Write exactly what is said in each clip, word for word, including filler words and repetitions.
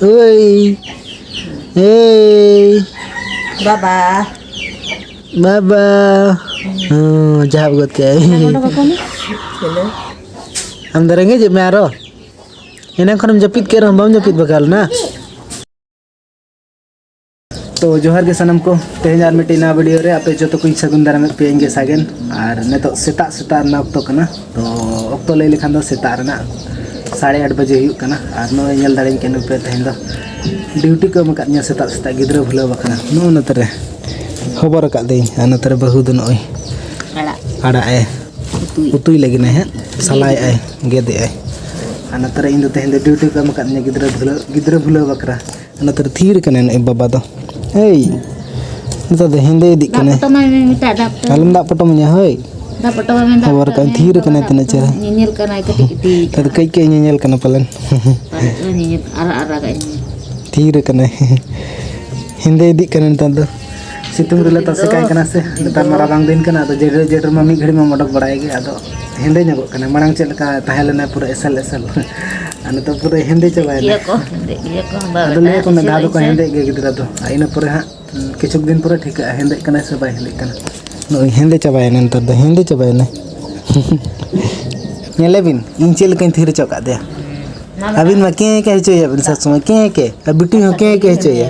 ᱳᱭ, ᱮᱭ, ᱵᱟᱵᱟ᱾ ᱵᱟᱵᱟ᱾ ᱦᱩᱸ, ᱡᱟᱦᱟᱸ ᱜᱚᱫ ᱠᱮᱜᱼᱟᱭ᱾ ᱟᱢ ᱫᱚ ᱨᱮᱸᱜᱮᱡ ᱮᱫ ᱢᱮᱭᱟ ᱟᱨᱚ? ᱮᱱᱟᱝ ᱠᱷᱚᱱᱮᱢ ᱡᱟᱹᱯᱤᱫ ᱠᱮᱫ ᱨᱮᱦᱚᱸ ᱵᱟᱢ ᱡᱟᱹᱯᱤᱫ ᱵᱟᱜᱟᱣ ᱞᱮᱱᱟ? ᱛᱚ ᱡᱚᱦᱟᱨ ᱜᱮ ᱥᱟᱱᱟᱢ ᱠᱚ, ᱛᱮᱦᱮᱧ ᱟᱨ ᱢᱤᱫᱴᱤᱡ ᱱᱟᱣᱟ ᱵᱷᱤᱰᱤᱭᱳ ᱨᱮ ᱟᱯᱮ ᱡᱚᱛᱚ ᱠᱚᱧ ᱥᱟᱹᱜᱩᱱ ᱫᱟᱨᱟᱢᱮᱫ ᱯᱮᱭᱟ ᱤᱧ ᱜᱮ ᱥᱟᱜᱮᱱ᱾ ᱟᱨ ᱱᱤᱛᱚᱜ ᱥᱮᱛᱟᱜ ᱥᱮᱛᱟᱜ ᱨᱮᱱᱟᱜ ᱚᱠᱛᱚ ᱠᱟᱱᱟ, ᱛᱚ ᱚᱠᱛᱚ ᱞᱟᱹᱭ ᱞᱮᱠᱷᱟᱱ ᱫᱚ ᱥᱮᱛᱟᱜ ᱨᱮᱱᱟᱜ ᱥᱟᱲᱮ ᱟᱴ ᱵᱟᱡᱮ ᱦᱩᱭᱩᱜ ᱠᱟᱱᱟ᱾ ᱟᱨ ᱱᱚᱜᱼᱚᱭ ᱧᱮᱞ ᱫᱟᱲᱮᱧ ᱠᱟᱱᱟ ᱯᱮ, ᱛᱮᱦᱮᱧ ᱫᱚ ᱰᱤᱭᱩᱴᱤ ᱠᱚ ᱮᱢ ᱟᱠᱟᱫ ᱞᱤᱧᱟ ᱥᱮᱛᱟᱜ ᱥᱮᱛᱟᱜ ᱜᱤᱫᱽᱨᱟᱹ ᱵᱷᱩᱞᱟᱹᱣ ᱵᱟᱠᱷᱨᱟ᱾ ᱱᱚᱜᱼᱚ ᱱᱚᱛᱮ ᱨᱮ ᱦᱚᱵᱚᱨ ᱟᱠᱟᱫ ᱫᱟᱹᱧ, ᱟᱨ ᱱᱚᱛᱮ ᱨᱮ ᱵᱟᱹᱦᱩ ᱫᱚ ᱱᱚᱜᱼᱚᱭ ᱟᱲᱟᱜ᱾ ᱟᱲᱟᱜ ᱮ ᱩᱛᱩᱭ᱾ ᱩᱛᱩᱭ ᱞᱟᱹᱜᱤᱫ ᱟᱭ ᱦᱟᱸᱜ, ᱥᱟᱞᱟᱭᱮᱫ ᱟᱭ, ᱜᱮᱫᱮᱜ ᱟᱭ᱾ ᱟᱨ ᱱᱚᱛᱮ ᱨᱮ ᱤᱧ ᱫᱚ ᱛᱮᱦᱮᱧ ᱫᱚ ᱰᱤᱭᱩᱴᱤ ᱠᱚ ᱮᱢ ᱟᱠᱟᱫ ᱞᱤᱧᱟ ᱜᱤᱫᱽᱨᱟᱹ ᱵᱷᱩᱞᱟᱹᱣ, ᱜᱤᱫᱽᱨᱟᱹ ᱵᱷᱩᱞᱟᱹᱣ ᱵᱟᱠᱷᱨᱟ᱾ ᱱᱚᱛᱮ ᱨᱮ ᱛᱷᱤᱨ ᱠᱟᱱᱟᱭ ᱱᱩᱭ ᱵᱟᱵᱟ ᱫᱚ᱾ ᱮᱭ, ᱱᱮᱛᱟᱨ ᱫᱚ ᱦᱮᱸᱫᱮ ᱤᱫᱤᱜ ᱫᱟᱜ ᱠᱟᱱᱟᱭ᱾ ᱯᱚᱴᱚᱢᱟᱭ ᱢᱮ, ᱢᱮᱛᱟᱜ ᱫᱟᱜ ᱯᱚᱴᱚᱢ᱾ ᱟᱞᱚᱢ ᱫᱟᱜ ᱯᱚᱴᱚᱢᱤᱧᱟ, ᱦᱳᱭ᱾ ᱫᱟᱜ ᱯᱚᱴᱚᱢᱟᱭ ᱢᱮ, ᱫᱟᱜ ᱦᱚᱵᱚᱨ ᱯᱚᱴᱚᱢ ᱠᱟᱜ ᱟᱹᱧ, ᱢᱮ, ᱛᱷᱤᱨ ᱵᱟᱵᱟ ᱠᱟᱱᱟᱭ ᱫᱟᱜ ᱛᱤᱱᱟᱹᱜ ᱯᱚᱴᱚᱢ᱾ ᱪᱮᱦᱨᱟ᱾ ᱧᱮᱧᱮᱞ ᱠᱟᱱᱟᱭ ᱠᱟᱹᱴᱤᱡ ᱠᱟᱹᱴᱤᱡ᱾ ᱱᱮᱛᱟᱨ ᱫᱚ ᱠᱟᱹᱡ ᱠᱟᱹᱡ ᱧᱮᱧᱮᱞ ᱠᱟᱱᱟ ᱯᱟᱞᱮᱱ᱾ ᱟᱨᱟᱜ, ᱧᱮᱧᱮᱞ, ᱟᱨᱟᱜ, ᱟᱨᱟᱜ ᱟᱜ ᱧᱮᱧᱮᱞ᱾ ᱛᱷᱤᱨ ᱠᱟᱱᱟᱭ᱾ ᱦᱮᱸᱫᱮ ᱤᱫᱤᱜ ᱠᱟᱱᱟᱭ ᱱᱮᱛᱟᱨ ᱫᱚ᱾ ᱥᱤᱛᱩᱝ ᱨᱮᱞᱮ ᱛᱟᱥᱮ ᱠᱟᱭ ᱠᱟᱱᱟ ᱥᱮ᱾ ᱱᱮᱛᱟᱨ ᱢᱟ ᱨᱟᱵᱟᱝ ᱫᱤᱱ ᱠᱟᱱᱟ, ᱟᱫᱚ ᱡᱮᱰᱮᱨ ᱡᱮᱰᱮᱨ ᱢᱟ ᱢᱤᱫ ᱜᱷᱟᱹᱲᱤᱡ ᱢᱟ ᱚᱰᱚᱠ ᱵᱟᱲᱟᱭ ᱜᱮ, ᱟᱫᱚ ᱦᱮᱸᱫᱮ ᱧᱚᱜᱚᱜ ᱠᱟᱱᱟ᱾ ᱢᱟᱲᱟᱝ ᱪᱮᱫ ᱞᱮᱠᱟ ᱛᱟᱦᱮᱸ ᱞᱮᱱᱟ ᱯᱩᱨᱟᱹ ᱮᱥᱮᱞ ᱮᱥᱮᱞ, ᱟᱨ ᱱᱤᱛᱚᱜ ᱯᱩᱨᱟᱹ ᱦᱮᱸᱫᱮ ᱪᱟᱵᱟᱭᱮᱱᱟ᱾ ᱜᱮᱭᱟ ᱠᱚ, ᱦᱮᱸᱫᱮ ᱜᱮᱭᱟ ᱠᱚ, ᱵᱟᱵᱟ ᱟᱫᱚ ᱞᱟᱹᱭ ᱟᱠᱚ ᱢᱤᱫ ᱫᱷᱟᱣ ᱫᱚᱠᱚ ᱥᱮ᱾ ᱦᱮᱸᱫᱮᱜ ᱜᱮᱭᱟ ᱜᱤᱫᱽᱨᱟᱹ ᱫᱚ, ᱟᱨ ᱤᱱᱟᱹ ᱯᱚᱨᱮ ᱦᱟᱸᱜ ᱠᱤᱪᱷᱩ ᱫᱤᱱ ᱯᱚᱨᱮ ᱴᱷᱤᱠᱟᱹᱜᱼᱟ ᱦᱮᱸᱫᱮᱜ ᱠᱟᱱᱟᱭ ᱥᱮ ᱵᱟᱭ ᱦᱮᱸᱫᱮᱜ ᱠᱟᱱᱟ᱾ ᱱᱚᱜᱼᱚᱭ ᱦᱮᱸᱫᱮ ᱪᱟᱵᱟᱭᱮᱱᱟ, ᱱᱮᱛᱟᱨ ᱫᱚ ᱦᱮᱸᱫᱮ ᱪᱟᱵᱟᱭᱮᱱᱟ᱾ ᱧᱮᱞᱮ ᱵᱤᱱ, ᱤᱧ ᱪᱮᱫ ᱞᱮᱠᱟᱧ ᱛᱷᱤᱨ ᱦᱚᱪᱚ ᱠᱟᱫ ᱫᱮᱭᱟ᱾ ᱟᱹᱵᱤᱱ ᱢᱟ ᱠᱮᱸ ᱠᱮᱸ ᱦᱚᱪᱚᱭᱮᱫ ᱵᱤᱱ ᱥᱚᱵᱽ ᱥᱚᱢᱚᱭ, ᱠᱮᱸ ᱠᱮᱸ, ᱟᱨ ᱵᱤᱴᱤ ᱦᱚᱸ ᱠᱮᱸ ᱠᱮᱸ ᱦᱚᱪᱚᱭᱮᱭᱟ᱾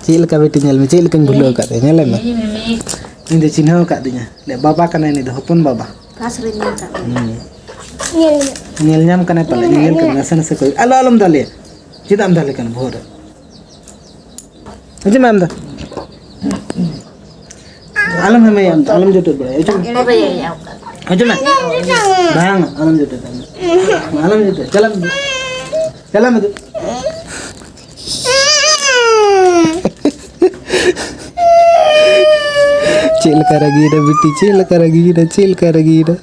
ᱪᱮᱫ ᱞᱮᱠᱟ ᱵᱤᱴᱤ, ᱧᱮᱞ ᱢᱮ, ᱪᱮᱫ ᱞᱮᱠᱟᱧ ᱵᱷᱩᱞᱟᱹᱣ ᱟᱠᱟᱫ ᱛᱟᱭᱟ, ᱧᱮᱞᱮ ᱢᱮ᱾ ᱤᱧ ᱫᱚ ᱪᱤᱱᱦᱟᱹᱣ ᱟᱠᱟᱫ ᱫᱤᱧᱟ, ᱞᱮ, ᱵᱟᱵᱟ ᱠᱟᱱᱟᱭ ᱱᱩᱭ ᱫᱚ, ᱦᱚᱯᱚᱱ ᱵᱟᱵᱟ᱾ ᱚᱠᱟ ᱥᱮᱨᱮᱧ ᱧᱮᱞ ᱠᱟᱜ ᱠᱚᱣᱟ? ᱦᱩᱸ᱾ ᱧᱮᱞ ᱧᱟᱢ ᱠᱟᱱᱟᱭ ᱯᱟᱞᱮ, ᱧᱮᱧᱮᱞ ᱠᱟᱱᱟᱭ, ᱱᱟᱥᱮ ᱱᱟᱥᱮ ᱠᱚ᱾ ᱟᱞᱚ, ᱟᱞᱚᱢ ᱫᱟᱞᱮᱭᱟ᱾ ᱪᱮᱫᱟᱜ ᱮᱢ ᱫᱟᱞᱮ ᱠᱟᱱᱟ ᱵᱚᱦᱚᱜ ᱨᱮ? ᱦᱤᱡᱩᱜ ᱢᱮ ᱟᱢ ᱫᱚ᱾ ᱟᱞᱚᱢ ᱦᱮᱢᱮᱭᱟ, ᱟᱞᱚᱢ ᱡᱚᱴᱮᱫ ᱵᱟᱲᱟᱭᱟ᱾ ᱦᱤᱡᱩᱜ ᱢᱮ᱾ ᱦᱤᱡᱩᱜ ᱢᱮ᱾ ᱵᱟᱝ, ᱟᱞᱚᱢ ᱡᱚᱴᱮᱫ᱾ ᱟᱞᱚᱢ ᱡᱚᱴᱮᱫ᱾ ᱪᱟᱞᱟᱜ ᱢᱮ᱾ ᱪᱟᱞᱟᱜ ᱢᱮ ᱫᱩ᱾ ᱪᱮᱫ ᱞᱮᱠᱟ ᱨᱟᱹᱜᱤᱭᱮᱱᱟ ᱵᱤᱴᱤ, ᱪᱮᱫ ᱞᱮᱠᱟ ᱨᱟᱹᱜᱤᱭᱮᱱᱟ, ᱪᱮᱫ ᱞᱮᱠᱟ ᱨᱟᱹᱜᱤᱭᱮᱱᱟ?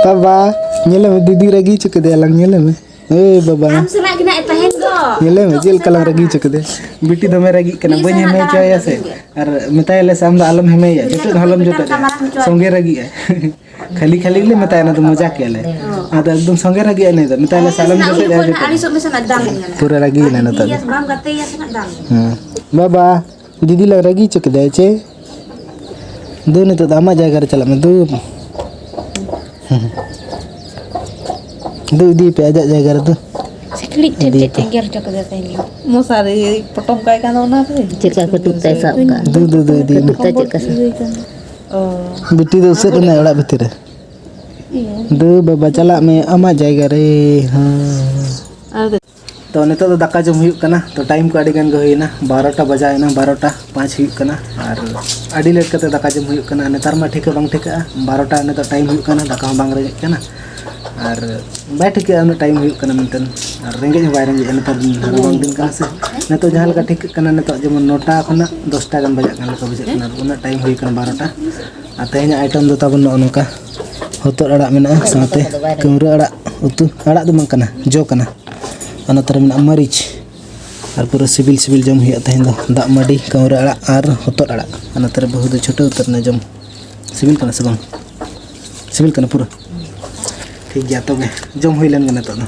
ᱵᱟᱵᱟ, ᱧᱮᱞᱮ ᱢᱮ, ᱫᱤᱫᱤ ᱨᱟᱹᱜᱤ ᱦᱚᱪᱚ ᱠᱮᱫᱮᱭᱟᱞᱟᱝ, ᱧᱮᱞᱮ ᱢᱮ᱾ ᱮ ᱵᱟᱵᱟ᱾ ᱟᱢ ᱥᱟᱞᱟᱜ ᱜᱮ ᱱᱟᱜ ᱮ ᱛᱟᱦᱮᱱ ᱫᱚ᱾ ᱧᱮᱞᱮ ᱢᱮ, ᱪᱮᱫ ᱞᱮᱠᱟ ᱞᱟᱝ ᱨᱟᱹᱜᱤ ᱦᱚᱪᱚ ᱠᱮᱫᱮ᱾ ᱵᱤᱴᱤ ᱫᱚᱢᱮ ᱨᱟᱹᱜᱤᱜ ᱠᱟᱱᱟ, ᱢᱤᱫ ᱵᱟᱹᱧ ᱥᱟᱞᱟᱜ ᱦᱮᱢᱮ ᱫᱟᱬᱟᱱ ᱦᱚᱪᱚᱭᱟ ᱥᱮ᱾ ᱞᱟᱹᱜᱤᱫ ᱜᱮ᱾ ᱟᱨ ᱢᱮᱛᱟᱭᱟᱞᱮ ᱥᱮ, ᱟᱢ ᱫᱚ ᱟᱞᱚᱢ ᱦᱮᱢᱮᱭᱟ, ᱡᱚᱴᱮᱫ ᱦᱚᱸ ᱟᱞᱚᱢ ᱡᱚᱴᱮᱫ ᱟᱭᱟ᱾ ᱥᱚᱸᱜᱮ ᱨᱟᱹᱜᱤᱜ ᱟᱭ᱾ ᱠᱷᱟᱹᱞᱤ ᱠᱷᱟᱹᱞᱤ ᱜᱮᱞᱮ ᱢᱮᱛᱟᱭᱟ, ᱚᱱᱟ ᱫᱚ ᱢᱚᱡᱟ ᱠᱮᱜᱼᱟ ᱞᱮ᱾ ᱦᱮᱸ᱾ ᱟᱫᱚ ᱮᱠᱫᱚᱢ ᱥᱚᱸᱜᱮ ᱨᱟᱹᱜᱤ ᱟᱭ ᱱᱩᱭ ᱫᱚ᱾ ᱢᱮᱛᱟᱭ ᱞᱮ, ᱥᱟᱞᱚᱢ ᱡᱚᱴᱮᱫ ᱟᱭ ᱡᱚᱴᱮᱫ᱾ ᱟᱹᱲᱤᱥᱚᱜ ᱢᱮᱥᱮ ᱱᱟᱜ ᱫᱟᱢ ᱧᱮᱞᱟ᱾ ᱯᱩᱨᱟᱹ ᱨᱟᱹᱜᱤᱭᱮᱱᱟ ᱱᱤᱛᱚᱜ ᱫᱚ᱾ ᱤᱭᱟᱹ ᱵᱟᱢ ᱜᱟᱛᱮᱭᱟ ᱥᱮ ᱱᱟᱜ ᱫᱟᱢ ᱧᱮᱞᱟ᱾ ᱦᱮᱸ᱾ ᱵᱟᱵᱟ, ᱫᱤᱫᱤ ᱞᱟᱝ ᱨᱟᱹᱜᱤ ᱦᱚᱪᱚ ᱠᱮᱫᱮᱭᱟ ᱪᱮ? ᱫᱩ, ᱱᱤᱛᱚᱜ ᱫᱚ ᱟᱢᱟᱜ ᱡᱟᱭᱜᱟ ᱨᱮ ᱪᱟᱞᱟᱜ ᱢᱮ, ᱫᱩ᱾ ᱫᱩ, ᱤᱫᱤᱭᱮᱯᱮ ᱟᱡᱟᱜ ᱡᱟᱭᱜᱟ ᱨᱮ, ᱫᱩ᱾ ᱥᱤᱠᱲᱤᱡ ᱴᱷᱮᱱ ᱪᱮᱫ ᱤᱫᱤᱭᱮᱯᱮ᱾ ᱪᱮᱫ ᱜᱮᱨ ᱦᱚᱪᱚ ᱠᱮᱫᱮ ᱛᱟᱦᱮᱸᱧ? ᱢᱚᱥᱟᱨᱤ ᱯᱚᱴᱚᱢ ᱠᱟᱭ ᱠᱟᱱ ᱚᱱᱟ ᱨᱮ᱾ ᱪᱮᱫ ᱞᱮᱠᱟ ᱠᱟᱹᱴᱩᱵ ᱛᱟᱭ ᱥᱟᱵ ᱠᱟᱜ? ᱫᱩ, ᱫᱩ, ᱫᱩ, ᱤᱫᱤᱭᱮᱯᱮ᱾ ᱠᱟᱹᱴᱩᱵ ᱛᱟᱭ ᱪᱮᱫ ᱞᱮᱠᱟ ᱥᱟᱵ? ᱚ᱾ ᱵᱤᱴᱤ ᱫᱚ ᱩᱥᱟᱹᱫ ᱮᱱᱟᱭ ᱚᱲᱟᱜ ᱵᱷᱤᱛᱤᱨ ᱨᱮ᱾ ᱤᱭᱟᱹ᱾ ᱫᱩ ᱵᱟᱵᱟ, ᱪᱟᱞᱟᱜ ᱢᱮ ᱟᱢᱟᱜ ᱡᱟᱭᱜᱟ ᱨᱮ᱾ ᱦᱮᱸ᱾ ᱟᱨ ᱛᱚ, ᱱᱤᱛᱚᱜ ᱫᱚ ᱫᱟᱠᱟ ᱡᱚᱢ ᱦᱩᱭᱩᱜ ᱠᱟᱱᱟ᱾ ᱛᱚ, ᱴᱟᱭᱤᱢ ᱠᱚ ᱟᱹᱰᱤ ᱜᱟᱱ ᱜᱮ ᱦᱩᱭᱮᱱᱟ, ᱵᱟᱨᱚᱴᱟ ᱵᱟᱡᱟᱣ ᱮᱱᱟ, ᱵᱟᱨᱚᱴᱟ ᱯᱟᱸᱪ ᱦᱩᱭᱩᱜ ᱠᱟᱱᱟ᱾ ᱟᱨ ᱟᱹᱰᱤ ᱞᱮᱴ ᱠᱟᱛᱮ ᱫᱟᱠᱟ ᱡᱚᱢ ᱦᱩᱭᱩᱜ ᱠᱟᱱᱟ᱾ ᱱᱮᱛᱟᱨ ᱢᱟ ᱴᱷᱤᱠᱟᱹ ᱵᱟᱝ ᱴᱷᱤᱠᱟᱹᱜᱼᱟ, ᱵᱟᱨᱚᱴᱟ ᱱᱤᱛᱚᱜ ᱴᱟᱭᱤᱢ ᱦᱩᱭᱩᱜ ᱠᱟᱱᱟ, ᱫᱟᱠᱟ ᱦᱚᱸ ᱵᱟᱝ ᱨᱮᱸᱜᱮᱡ ᱠᱟᱱᱟ᱾ ᱟᱨ ᱵᱟᱭ ᱴᱷᱤᱠᱟᱹᱜᱼᱟ ᱩᱱᱟᱹᱜ ᱴᱟᱭᱤᱢ ᱦᱩᱭᱩᱜ ᱠᱟᱱᱟ ᱢᱮᱱᱛᱮ᱾ ᱟᱨ ᱨᱮᱸᱜᱮᱡ ᱦᱚᱸ ᱵᱟᱭ ᱨᱮᱸᱜᱮᱡᱼᱟ, ᱱᱮᱛᱟᱨ ᱫᱤᱱ ᱨᱟᱵᱟᱝ ᱫᱤᱱ ᱠᱟᱱᱟ ᱥᱮ᱾ ᱱᱤᱛᱚᱜ ᱡᱟᱦᱟᱸ ᱞᱮᱠᱟ ᱴᱷᱤᱠᱟᱹᱜ ᱠᱟᱱᱟ, ᱱᱤᱛᱚᱜ ᱡᱮᱢᱚᱱ ᱱᱚᱴᱟ ᱠᱷᱚᱱᱟᱜ ᱫᱚᱥᱴᱟ ᱜᱟᱱ ᱵᱟᱡᱟᱜ ᱠᱟᱱ ᱞᱮᱠᱟ ᱵᱩᱡᱷᱟᱹᱜ ᱠᱟᱱᱟ᱾ ᱟᱨ ᱩᱱᱟᱹᱜ ᱴᱟᱭᱤᱢ ᱦᱩᱭ ᱠᱟᱱᱟ ᱵᱟᱨᱚᱴᱟ᱾ ᱟᱨ ᱛᱮᱦᱮᱧᱟᱜ ᱟᱭᱴᱮᱢ ᱫᱚ ᱛᱟᱵᱚᱱ ᱱᱚᱜᱼᱚ ᱱᱚᱝᱠᱟ ᱦᱚᱛᱚᱫ ᱟᱲᱟᱜ ᱢᱮᱱᱟᱜᱼᱟ, ᱥᱟᱶᱛᱮ ᱠᱟᱹᱣᱨᱟᱹ ᱟᱲᱟᱜ ᱩᱛᱩ, ᱟᱲᱟᱜ ᱫᱚ ᱵᱟᱝ ᱠᱟᱱᱟ, ᱡᱚ ᱠᱟᱱᱟ᱾ ᱚᱱᱟ ᱛᱟᱨ ᱢᱮᱱᱟᱜᱼᱟ ᱢᱟᱹᱨᱤᱪ᱾ ᱟᱨ ᱯᱩᱨᱟᱹ ᱥᱤᱵᱤᱞ ᱥᱤᱵᱤᱞ ᱡᱚᱢ ᱦᱩᱭᱩᱜᱼᱟ ᱛᱮᱦᱮᱧ ᱫᱚ, ᱫᱟᱜ ᱢᱟᱹᱰᱤ, ᱠᱟᱹᱣᱨᱟᱹ ᱟᱲᱟᱜ ᱟᱨ ᱦᱚᱛᱚᱫ ᱟᱲᱟᱜ᱾ ᱚᱱᱟ ᱛᱟᱨ ᱵᱟᱹᱦᱩ ᱫᱚ ᱪᱷᱩᱴᱟᱹᱣ ᱩᱛᱟᱹᱨ ᱮᱱᱟ ᱡᱚᱢ᱾ ᱥᱤᱵᱤᱞ ᱠᱟᱱᱟ ᱥᱮ ᱵᱟᱝ? ᱥᱤᱵᱤᱞ ᱠᱟᱱᱟ ᱯᱩᱨᱟᱹ? ᱴᱷᱤᱠ ᱜᱮᱭᱟ, ᱛᱚᱵᱮ ᱡᱚᱢ ᱦᱩᱭ ᱞᱮᱱ ᱜᱮ ᱱᱤᱛᱚᱜ ᱫᱚ᱾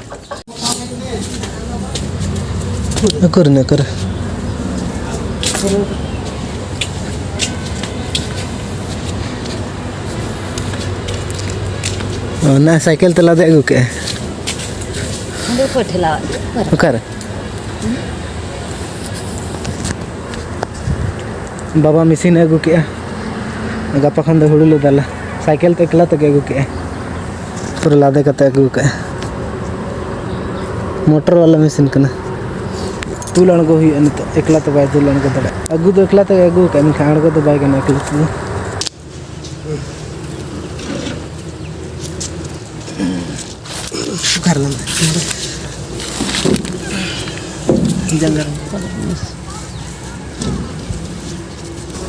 ᱚᱠᱟᱨᱮ ᱢᱮᱱᱟᱭᱟ, ᱚᱠᱟᱨᱮ? ᱚ, ᱚᱱᱟ ᱥᱟᱭᱠᱮᱞ ᱛᱮ ᱞᱟᱫᱮ ᱟᱹᱜᱩ ᱠᱮᱜᱼᱟ᱾ ᱚᱸᱰᱮ ᱚᱠᱚᱭ ᱴᱷᱮᱞᱟᱣᱟᱫ ᱢᱮᱭᱟ? ᱚᱠᱟᱨᱮ? ᱵᱟᱵᱟ ᱢᱮᱥᱤᱱ ᱮ ᱟᱹᱜᱩ ᱠᱮᱜᱼᱟ᱾ ᱜᱟᱯᱟ ᱠᱷᱚᱱ ᱫᱚ ᱦᱩᱲᱩ ᱞᱮ ᱫᱟᱞᱟ᱾ ᱥᱟᱭᱠᱮᱞ ᱛᱮ ᱮᱠᱞᱟ ᱛᱮᱜᱮ ᱟᱹᱜᱩ ᱠᱮᱜᱼᱟᱭ᱾ ᱯᱩᱨᱟᱹ ᱞᱟᱫᱮ ᱠᱟᱛᱮ ᱟᱹᱜᱩ ᱠᱟᱜᱼᱟᱭ᱾ ᱢᱚᱴᱚᱨ ᱵᱟᱞᱟ ᱢᱮᱥᱤᱱ ᱠᱟᱱᱟ᱾ ᱛᱩᱞ ᱟᱬᱜᱚ ᱦᱩᱭᱩᱜᱼᱟ ᱱᱤᱛᱚᱜ᱾ ᱮᱠᱞᱟ ᱛᱮ ᱵᱟᱭ ᱛᱩᱞ ᱟᱬᱜᱚ ᱫᱟᱲᱮᱭᱟᱜᱼᱟ᱾ ᱟᱹᱜᱩ ᱫᱚ ᱮᱠᱞᱟ ᱛᱮᱜᱮ ᱟᱹᱜᱩ ᱠᱟᱜᱼᱟᱭ, ᱢᱮᱱᱠᱷᱟᱱ ᱟᱬᱜᱚ ᱫᱚ ᱵᱟᱭ ᱜᱟᱱᱚᱜᱼᱟ ᱮᱠᱞᱟ ᱛᱮᱫᱚ᱾ ᱚᱠᱟᱨᱮ ᱢᱮᱱᱟᱜᱼᱟ? ᱡᱟᱸᱜᱟ ᱨᱮ᱾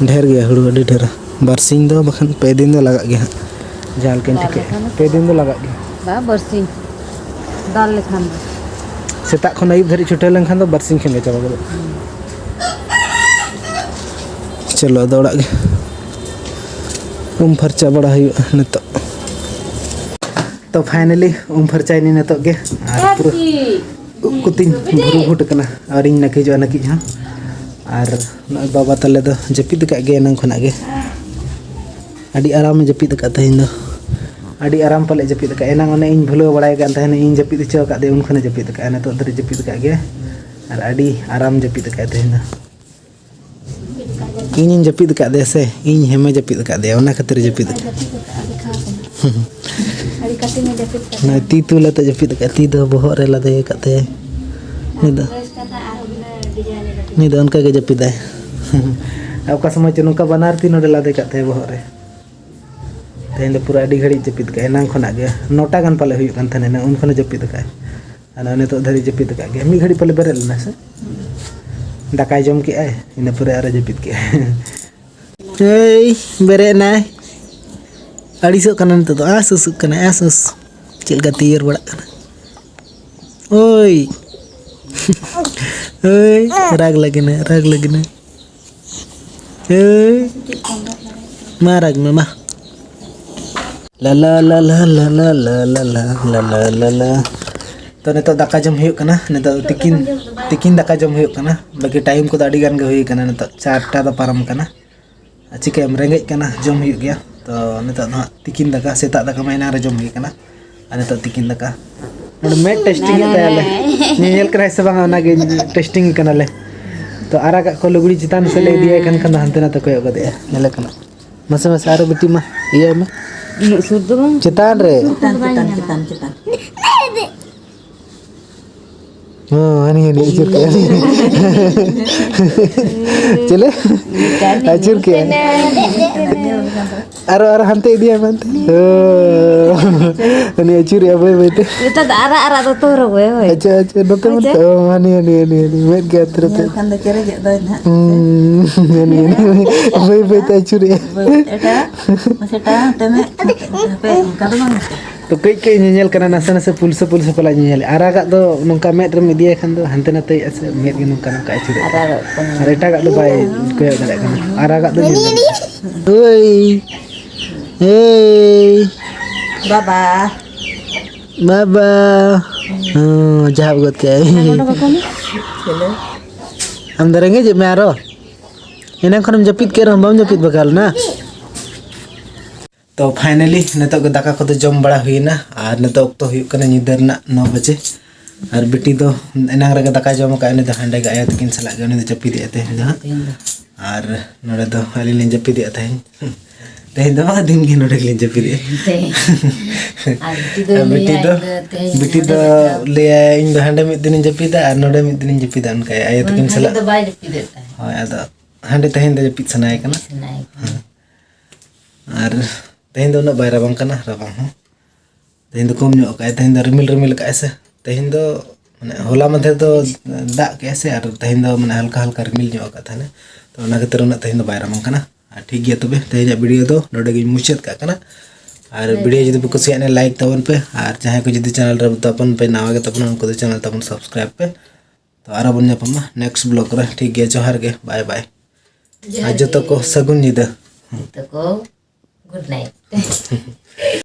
ᱰᱷᱮᱨ ᱜᱮᱭᱟ ᱦᱩᱲᱩ, ᱟᱹᱰᱤ ᱰᱷᱮᱨᱟ᱾ ᱵᱟᱨᱥᱤᱧ ᱫᱚ ᱵᱟᱠᱷᱟᱱ ᱯᱮ ᱫᱤᱱ ᱫᱚ ᱞᱟᱜᱟᱜ ᱜᱮᱭᱟ ᱦᱟᱸᱜ, ᱡᱟᱦᱟᱸ ᱞᱮᱠᱟᱧ ᱫᱟᱞ ᱴᱷᱤᱠᱟᱹᱭᱮᱫᱼᱟ᱾ ᱞᱮᱠᱷᱟᱱ ᱫᱚ ᱯᱮ ᱫᱤᱱ ᱫᱚ ᱞᱟᱜᱟᱜ ᱜᱮᱭᱟ᱾ ᱵᱟ, ᱵᱟᱨᱥᱤᱧ ᱫᱟᱞ ᱞᱮᱠᱷᱟᱱ ᱫᱚ᱾ ᱥᱮᱛᱟᱜ ᱠᱷᱚᱱ ᱟᱹᱭᱩᱵ ᱫᱷᱟᱹᱨᱤᱡ ᱪᱷᱩᱴᱟᱹᱣ ᱞᱮᱱᱠᱷᱟᱱ ᱫᱚ ᱵᱟᱨᱥᱤᱧ ᱠᱷᱟᱱ ᱜᱮ ᱪᱟᱵᱟ ᱜᱚᱫᱚᱜᱼᱟ᱾ ᱪᱚᱞᱚ, ᱟᱫᱚ ᱚᱲᱟᱜ ᱜᱮ᱾ ᱩᱢ ᱯᱷᱟᱨᱪᱟ ᱵᱟᱲᱟ ᱦᱩᱭᱩᱜᱼᱟ ᱱᱤᱛᱚᱜ᱾ ᱯᱷᱟᱭᱱᱟᱞᱤ ᱩᱢ ᱯᱷᱟᱨᱪᱟᱭᱮᱱᱟᱹᱧ ᱱᱤᱛᱚᱜ ᱜᱮ, ᱟᱨ ᱯᱩᱨᱟᱹ ᱩᱵ ᱠᱚᱛᱤᱧ ᱵᱷᱩᱨᱩ ᱵᱷᱩᱴ ᱟᱠᱟᱱᱟ, ᱟᱹᱣᱨᱤᱧ ᱱᱟᱹᱠᱤᱡᱚᱜᱼᱟ ᱱᱟᱹᱠᱤᱡ ᱦᱚᱸ᱾ ᱟᱨ ᱱᱚᱜᱼᱚᱭ ᱵᱟᱵᱟ ᱛᱟᱞᱮ ᱫᱚ ᱡᱟᱹᱯᱤᱫ ᱟᱠᱟᱫ ᱜᱮ ᱮᱱᱟᱝ ᱠᱷᱚᱱᱟᱜ ᱜᱮ, ᱟᱹᱰᱤ ᱟᱨᱟᱢᱮ ᱡᱟᱹᱯᱤᱫ ᱟᱠᱟᱫ ᱛᱮᱦᱮᱧ ᱫᱚ᱾ ᱟᱹᱰᱤ ᱟᱨᱟᱢ ᱯᱟᱞᱮ ᱡᱟᱹᱯᱤᱫ ᱟᱠᱟᱫ, ᱮᱱᱟᱝ ᱚᱱᱮ ᱤᱧ ᱵᱷᱩᱞᱟᱹᱣ ᱵᱟᱲᱟᱭ ᱠᱟᱱ ᱛᱟᱦᱮᱱᱟ, ᱤᱧ ᱡᱟᱹᱯᱤᱫ ᱦᱚᱪᱚ ᱟᱠᱟᱫ ᱫᱮᱭᱟ, ᱩᱱ ᱠᱷᱚᱱᱮ ᱡᱟᱹᱯᱤᱫ ᱟᱠᱟᱫᱼᱟ, ᱱᱤᱛᱚᱜ ᱫᱷᱟᱹᱨᱤᱡ ᱡᱟᱹᱯᱤᱫ ᱟᱠᱟᱫ ᱜᱮᱭᱟ᱾ ᱟᱨ ᱟᱹᱰᱤ ᱟᱨᱟᱢ ᱡᱟᱹᱯᱤᱫ ᱟᱠᱟᱫ ᱛᱮᱦᱮᱧ ᱫᱚ᱾ ᱤᱧᱤᱧ ᱡᱟᱹᱯᱤᱫ ᱟᱠᱟᱫ ᱫᱮᱭᱟ ᱥᱮ, ᱤᱧ ᱦᱮᱢᱮ ᱡᱟᱹᱯᱤᱫ ᱟᱠᱟᱫ ᱫᱮᱭᱟ, ᱚᱱᱟ ᱠᱷᱟᱹᱛᱤᱨ ᱡᱟᱹᱯᱤᱫ ᱟᱠᱟᱫ᱾ ᱟᱹᱰᱤ ᱠᱟᱹᱴᱤᱡ ᱮ ᱡᱟᱹᱯᱤᱫ ᱠᱟᱫᱟ᱾ ᱱᱚᱜᱼᱚᱭ ᱛᱤ ᱛᱩᱞ ᱟᱛᱮ ᱡᱟᱹᱯᱤᱫ ᱟᱠᱟᱫ, ᱛᱤ ᱫᱚ ᱵᱚᱦᱚᱜ ᱨᱮ ᱞᱟᱫᱮ ᱟᱠᱟᱫ ᱛᱟᱭᱟᱭ᱾ ᱱᱩᱭ ᱫᱚ, ᱱᱩᱭ ᱫᱚ ᱚᱱᱠᱟ ᱜᱮ ᱡᱟᱹᱯᱤᱫᱟᱭ᱾ ᱚᱠᱟ ᱥᱚᱢᱚᱭ ᱪᱚ ᱱᱚᱝᱠᱟ ᱵᱟᱱᱟᱨ ᱛᱤ ᱱᱚᱰᱮ ᱞᱟᱫᱮ ᱠᱟᱜ ᱛᱟᱭᱟ ᱵᱚᱦᱚᱜ ᱨᱮ᱾ ᱛᱮᱦᱮᱧ ᱫᱚ ᱯᱩᱨᱟᱹ ᱟᱹᱰᱤ ᱜᱷᱟᱹᱲᱤᱡ ᱡᱟᱹᱯᱤᱫ ᱠᱟᱜᱼᱟᱭ, ᱮᱱᱟᱝ ᱠᱷᱚᱱᱟᱜ ᱜᱮ ᱱᱚᱴᱟ ᱜᱟᱱ ᱯᱟᱞᱮ ᱦᱩᱭᱩᱜ ᱠᱟᱱ ᱛᱟᱦᱮᱱᱟ, ᱩᱱ ᱠᱷᱚᱱᱮ ᱡᱟᱹᱯᱤᱫ ᱟᱠᱟᱫᱼᱟᱭ᱾ ᱟᱨ ᱱᱤᱛᱚᱜ ᱫᱷᱟᱹᱨᱤᱡ ᱡᱟᱹᱯᱤᱫ ᱟᱠᱟᱫ ᱜᱮ, ᱢᱤᱫ ᱜᱷᱟᱹᱲᱤᱡ ᱯᱟᱞᱮ ᱵᱮᱨᱮᱫ ᱞᱮᱱᱟ ᱥᱮ? ᱫᱟᱠᱟᱭ ᱡᱚᱢ ᱠᱮᱜᱼᱟᱭ, ᱤᱱᱟᱹ ᱯᱚᱨᱮ ᱟᱨᱚ ᱡᱟᱹᱯᱤᱫ ᱠᱮᱜᱼᱟᱭ᱾ ᱮᱭ, ᱵᱮᱨᱮᱫ ᱮᱱᱟᱭ᱾ ᱟᱹᱲᱤᱥᱚᱜ ᱠᱟᱱᱟ ᱱᱤᱛᱚᱜ ᱫᱚ, ᱟᱸᱥ ᱟᱹᱥᱩᱜ ᱠᱟᱱᱟᱭ, ᱟᱸᱥ ᱟᱹᱥ᱾ ᱪᱮᱫ ᱞᱮᱠᱟ ᱛᱮᱭᱟᱹᱨ ᱵᱟᱲᱟᱜ ᱠᱟᱱᱟ᱾ ᱳᱭ᱾ ᱳᱭ, ᱨᱟᱜᱽ ᱞᱟᱹᱜᱤᱫ ᱮ, ᱨᱟᱜᱽ ᱞᱟᱹᱜᱤᱫ ᱮ᱾ ᱳᱭ᱾ ᱢᱟ ᱨᱟᱜᱽ ᱢᱮ, ᱢᱟ᱾ ᱞᱟ ᱞᱟ ᱞᱟ ᱞᱟ᱾ ᱛᱚ, ᱱᱤᱛᱚᱜ ᱫᱟᱠᱟ ᱡᱚᱢ ᱦᱩᱭᱩᱜ ᱠᱟᱱᱟ᱾ ᱱᱤᱛᱚᱜ ᱫᱚ ᱛᱤᱠᱤᱱ, ᱛᱤᱠᱤᱱ ᱫᱟᱠᱟ ᱡᱚᱢ ᱦᱩᱭᱩᱜ ᱠᱟᱱᱟ᱾ ᱵᱟᱹᱠᱤ ᱴᱟᱭᱤᱢ ᱠᱚᱫᱚ ᱟᱹᱰᱤ ᱜᱟᱱ ᱜᱮ ᱦᱩᱭ ᱠᱟᱱᱟ᱾ ᱱᱤᱛᱚᱜ ᱪᱟᱨᱴᱟ ᱫᱚ ᱯᱟᱨᱚᱢ ᱠᱟᱱᱟ᱾ ᱟᱨ ᱪᱤᱠᱟᱹᱭᱟᱢ, ᱨᱮᱸᱜᱮᱡ ᱠᱟᱱᱟ, ᱡᱚᱢ ᱦᱩᱭᱩᱜ ᱜᱮᱭᱟ᱾ ᱛᱚ, ᱱᱤᱛᱚᱜ ᱫᱚ ᱦᱟᱸᱜ ᱛᱤᱠᱤᱱ ᱫᱟᱠᱟ, ᱥᱮᱛᱟᱜ ᱫᱟᱠᱟ ᱢᱟ ᱮᱱᱟᱝ ᱨᱮ ᱡᱚᱢ ᱦᱩᱭ ᱠᱟᱱᱟ᱾ ᱟᱨ ᱱᱤᱛᱚᱜ ᱛᱤᱠᱤᱱ ᱫᱟᱠᱟ᱾ ᱱᱚᱰᱮ ᱢᱮᱫ ᱴᱮᱥᱴᱤᱝ ᱮᱫ ᱛᱟᱭᱟᱞᱮ᱾ ᱧᱮᱧᱮᱞ ᱠᱟᱱᱟᱭ ᱥᱮ ᱵᱟᱝᱟ, ᱚᱱᱟᱜᱮ ᱴᱮᱥᱴᱤᱝ ᱠᱟᱱᱟᱞᱮ᱾ ᱛᱚ, ᱟᱨᱟᱜᱟᱜ ᱠᱚ ᱞᱩᱜᱽᱲᱤ ᱪᱮᱛᱟᱱ ᱥᱮᱫ ᱞᱮ ᱤᱫᱤᱭᱟᱭ ᱠᱷᱟᱱ, ᱠᱷᱟᱱ ᱫᱚ ᱦᱟᱱᱛᱮ ᱱᱟᱛᱮ ᱠᱚᱭᱚᱜ ᱜᱚᱫᱮᱜᱼᱟ, ᱧᱮᱞᱮ ᱠᱟᱱᱟ᱾ ᱢᱟᱥᱮ, ᱢᱟᱥᱮ, ᱟᱨᱚ ᱵᱤᱴᱤ ᱢᱟ, ᱤᱭᱟᱹ ᱢᱮ᱾ ᱩᱱᱟᱹᱜ ᱥᱩᱨ ᱫᱚ ᱵᱟᱝ᱾ ᱪᱮᱛᱟᱱ ᱨᱮ᱾ ᱪᱮᱛᱟᱱ, ᱪᱮᱛᱟᱱ, ᱪᱮᱛᱟᱱ, ᱪᱮᱛᱟᱱ᱾ ᱦᱚᱸ, ᱦᱟᱹᱱᱤ, ᱦᱟᱹᱱᱤ, ᱟᱹᱪᱩᱨ ᱠᱮᱜᱼᱟ᱾ ᱪᱮᱞᱮ? ᱟᱹᱪᱩᱨ ᱠᱮᱜᱼᱟ᱾ ᱟᱨᱚ, ᱟᱨᱚ ᱦᱟᱱᱛᱮ ᱤᱫᱤᱭᱟᱭ ᱢᱮ, ᱦᱟᱱᱛᱮ᱾ ᱦᱚᱸ, ᱦᱟᱹᱱᱤ ᱟᱹᱪᱩᱨᱮᱜᱼᱟ, ᱵᱟᱹᱭ, ᱵᱟᱹᱭ ᱛᱮ᱾ ᱱᱮᱛᱟᱨ ᱫᱚ ᱟᱨᱟᱜ, ᱟᱨᱟᱜ ᱫᱚᱛᱚ ᱦᱚᱨᱚᱜ ᱜᱮ, ᱦᱳᱭ᱾ ᱟᱪᱪᱷᱟ, ᱟᱪᱪᱷᱟ, ᱱᱚᱛᱮ ᱢᱟ ᱟᱪᱪᱷᱟ᱾ ᱦᱚᱸ, ᱦᱟᱹᱱᱤ, ᱦᱟᱹᱱᱤ, ᱦᱟᱹᱱᱤ, ᱦᱟᱹᱱᱤ, ᱢᱮᱫ ᱜᱮ ᱟᱛᱨᱮ ᱛᱮ᱾ ᱧᱮᱞ ᱠᱷᱟᱱ ᱫᱚ ᱪᱮᱨᱮᱡᱚᱜ ᱫᱚᱭ ᱱᱟᱦᱟᱜ᱾ ᱦᱩᱸ, ᱦᱟᱹᱱᱤ, ᱦᱟᱹᱱᱤ, ᱦᱟᱹᱱᱤ, ᱵᱟᱹᱭ, ᱵᱟᱹᱭ ᱛᱮ ᱟᱹᱪᱩᱨᱮᱜᱼᱟ᱾ ᱵᱟᱹᱭ, ᱵᱟᱹᱭ ᱛᱮ ᱮᱴᱟᱜ, ᱢᱟᱥᱮ ᱮᱴᱟᱜ, ᱦᱟᱱᱛᱮ ᱢᱮ, ᱦᱟᱯᱮ, ᱚᱱᱠᱟ ᱫᱚ ᱵᱟᱝ᱾ ᱛᱚ, ᱠᱟᱹᱡ ᱠᱟᱹᱡ ᱧᱮᱧᱮᱞ ᱠᱟᱱᱟ, ᱱᱟᱥᱮ ᱱᱟᱥᱮ ᱯᱩᱞᱥᱟᱹ ᱯᱩᱞᱥᱟᱹ ᱯᱟᱞᱟ ᱧᱮᱧᱮᱞ᱾ ᱟᱨᱟᱜᱟᱜ ᱫᱚ ᱱᱚᱝᱠᱟ ᱢᱮᱫ ᱨᱮᱢ ᱤᱫᱤᱭᱟᱭ ᱠᱷᱟᱱ ᱫᱚ ᱦᱟᱱᱛᱮ ᱱᱟᱛᱮᱭᱮᱫᱼᱟ ᱥᱮ ᱢᱮᱫ ᱜᱮ ᱱᱚᱝᱠᱟ ᱱᱚᱝᱠᱟ ᱟᱹᱪᱩᱨᱚᱜ ᱠᱟᱱᱟ᱾ ᱟᱨᱟᱜᱟᱜ ᱠᱚ ᱧᱮᱞ᱾ ᱟᱨ ᱮᱴᱟᱜᱟᱜ ᱫᱚ ᱵᱟᱭ ᱠᱚᱭᱚᱜ ᱫᱟᱲᱮᱭᱟᱜ ᱠᱟᱱᱟ᱾ ᱟᱨᱟᱜᱟᱜ ᱫᱚ ᱧᱮᱞ ᱫᱟᱲᱮᱭᱟᱜᱼᱟ᱾ ᱦᱳᱭ᱾ ᱦᱳᱭ᱾ ᱵᱟᱵᱟ᱾ ᱵᱟᱵᱟ᱾ ᱦᱮᱸ, ᱡᱟᱦᱟᱸ ᱜᱚᱫ ᱠᱮᱜᱼᱟᱭ᱾ ᱟᱢ ᱫᱚ ᱨᱮᱸᱜᱮᱡ ᱮᱫ ᱢᱮ ᱟᱨᱚ? ᱮᱱᱟᱝ ᱠᱷᱚᱱᱮᱢ ᱡᱟᱹᱯᱤᱫ ᱠᱮᱫ ᱨᱮᱦᱚᱸ ᱵᱟᱢ ᱡᱟᱹᱯᱤᱫ ᱵᱟᱜᱟᱣ ᱞᱮᱱᱟ? ᱛᱚ finally ᱱᱤᱛᱚᱜ ᱜᱮ ᱫᱟᱠᱟ ᱠᱚᱫᱚ ᱡᱚᱢ ᱵᱟᱲᱟ ᱦᱩᱭᱱᱟ᱾ ᱟᱨ ᱱᱤᱛᱚᱜ ᱚᱠᱛᱚ ᱦᱩᱭᱩᱜ ᱠᱟᱱᱟ ᱧᱤᱫᱟᱹ ᱨᱮᱱᱟᱜ ᱱᱚ ᱵᱟᱡᱮ᱾ ᱟᱨ ᱵᱤᱴᱤ ᱫᱚ ᱮᱱᱟᱝ ᱨᱮᱜᱮ ᱫᱟᱠᱟᱭ ᱡᱚᱢ ᱟᱠᱟᱫ, ᱩᱱᱤ ᱫᱚ ᱦᱟᱸᱰᱮ ᱜᱮ ᱟᱭᱳ ᱛᱟᱹᱠᱤᱱ ᱥᱟᱞᱟᱜ ᱜᱮ ᱩᱱᱤ ᱫᱚ ᱡᱟᱹᱯᱤᱫᱮᱜᱼᱟ ᱛᱮᱦᱮᱧ ᱫᱚ ᱦᱟᱸᱜ᱾ ᱛᱮᱦᱮᱧ ᱫᱚ᱾ ᱟᱨ ᱱᱚᱰᱮ ᱫᱚ ᱟᱹᱞᱤᱧ ᱞᱤᱧ ᱡᱟᱹᱯᱤᱫᱮᱜᱼᱟ ᱛᱮᱦᱮᱧ᱾ ᱛᱮᱦᱮᱧ ᱫᱚ ᱵᱟᱝ, ᱫᱤᱱ ᱜᱮ ᱱᱚᱰᱮ ᱜᱮᱞᱤᱧ ᱡᱟᱹᱯᱤᱫᱮᱜᱼᱟ᱾ ᱛᱮᱦᱮᱧ᱾ ᱟᱨ ᱵᱤᱴᱤ ᱫᱚ ᱟᱨ ᱵᱤᱴᱤ ᱞᱟᱹᱭᱟᱭ ᱫᱚ, ᱤᱧ ᱫᱚ ᱛᱮᱦᱮᱧ ᱵᱤᱴᱤ ᱱᱚᱰᱮ ᱫᱚ ᱢᱤᱫ ᱫᱷᱟᱣ᱾ ᱞᱟᱹᱭᱟᱭ, "ᱤᱧ ᱫᱚ ᱦᱟᱸᱰᱮ ᱢᱤᱫ ᱫᱤᱱᱤᱧ ᱡᱟᱹᱯᱤᱫᱟ ᱟᱨ ᱱᱚᱰᱮ ᱢᱤᱫ ᱫᱤᱱᱤᱧ ᱡᱟᱹᱯᱤᱫᱟ", ᱚᱱᱠᱟᱭ ᱟᱭᱳ ᱛᱟᱹᱠᱤᱱ ᱦᱟᱸᱰᱮ ᱥᱟᱞᱟᱜ᱾ ᱫᱚ ᱵᱟᱭ ᱡᱟᱹᱯᱤᱫᱮᱫ ᱛᱟᱦᱮᱸᱫ᱾ ᱦᱳᱭ, ᱟᱫᱚ ᱦᱟᱸᱰᱮ ᱛᱮᱦᱮᱧ ᱫᱚ ᱡᱟᱹᱯᱤᱫ ᱥᱟᱱᱟᱭᱮ ᱠᱟᱱᱟ᱾ ᱥᱟᱱᱟᱭᱮ ᱠᱟᱱᱟ᱾ ᱟᱨ ᱛᱮᱦᱮᱧ ᱫᱚ ᱩᱱᱟᱹᱜ ᱵᱟᱭ ᱨᱟᱵᱟᱝ ᱠᱟᱱᱟ, ᱨᱟᱵᱟᱝ ᱦᱚᱸ᱾ ᱛᱮᱦᱮᱧ ᱫᱚ ᱠᱚᱢ ᱧᱚᱜ ᱠᱟᱜᱼᱟᱭ, ᱛᱮᱦᱮᱧ ᱫᱚ ᱨᱤᱢᱤᱞ ᱨᱤᱢᱤᱞ ᱠᱟᱜᱼᱟᱭ ᱥᱮ᱾ ᱛᱮᱦᱮᱧ ᱫᱚ ᱢᱟᱱᱮ ᱦᱚᱞᱟ ᱢᱟᱫᱷᱮᱨ ᱫᱚ ᱫᱟᱜ ᱠᱮᱜᱼᱟᱭ ᱥᱮ, ᱟᱨ ᱛᱮᱦᱮᱧ ᱫᱚ ᱢᱟᱱᱮ ᱦᱟᱞᱠᱟ ᱦᱟᱞᱠᱟ ᱨᱤᱢᱤᱞ ᱧᱚᱜ ᱟᱠᱟᱫ ᱛᱟᱦᱮᱱᱟ᱾ ᱛᱚ ᱚᱱᱟ ᱠᱷᱟᱹᱛᱤᱨ ᱩᱱᱟᱹᱜ ᱛᱮᱦᱮᱧ ᱫᱚ ᱵᱟᱭ ᱨᱟᱵᱟᱝ ᱠᱟᱱᱟ᱾ ᱟᱨ ᱴᱷᱤᱠ ᱜᱮᱭᱟ, ᱛᱚᱵᱮ ᱛᱮᱦᱮᱧᱟᱜ video ᱫᱚ ᱱᱚᱰᱮ ᱜᱤᱧ ᱢᱩᱪᱟᱹᱫ ᱠᱟᱜ ᱠᱟᱱᱟ᱾ ᱟᱨ video ᱡᱩᱫᱤ ᱯᱮ ᱠᱩᱥᱤᱭᱟᱜᱼᱟ, like ᱛᱟᱵᱚᱱ ᱯᱮ, ᱟᱨ ᱡᱟᱦᱟᱸᱭ ᱠᱚ ᱡᱩᱫᱤ channel ᱨᱮ ᱛᱟᱵᱚᱱ ᱯᱮ ᱱᱟᱣᱟ ᱜᱮ ᱛᱟᱵᱚᱱᱟ, ᱩᱱᱠᱩ ᱫᱚ channel ᱛᱟᱵᱚᱱ subscribe ᱯᱮ᱾ ᱛᱚ ᱟᱨᱚ ᱵᱚᱱ ᱧᱟᱯᱟᱢᱟ next vlog ᱨᱮ᱾ ᱴᱷᱤᱠ ᱜᱮᱭᱟ, ᱡᱚᱦᱟᱨ ᱜᱮ, bye bye᱾ ᱡᱚᱦᱟᱨ ᱟᱨ ᱡᱚᱛᱚ ᱜᱮ᱾ ᱠᱚ ᱥᱟᱹᱜᱩᱱ ᱧᱤᱫᱟᱹ᱾ ᱡᱚᱛᱚ ᱠᱚ good night᱾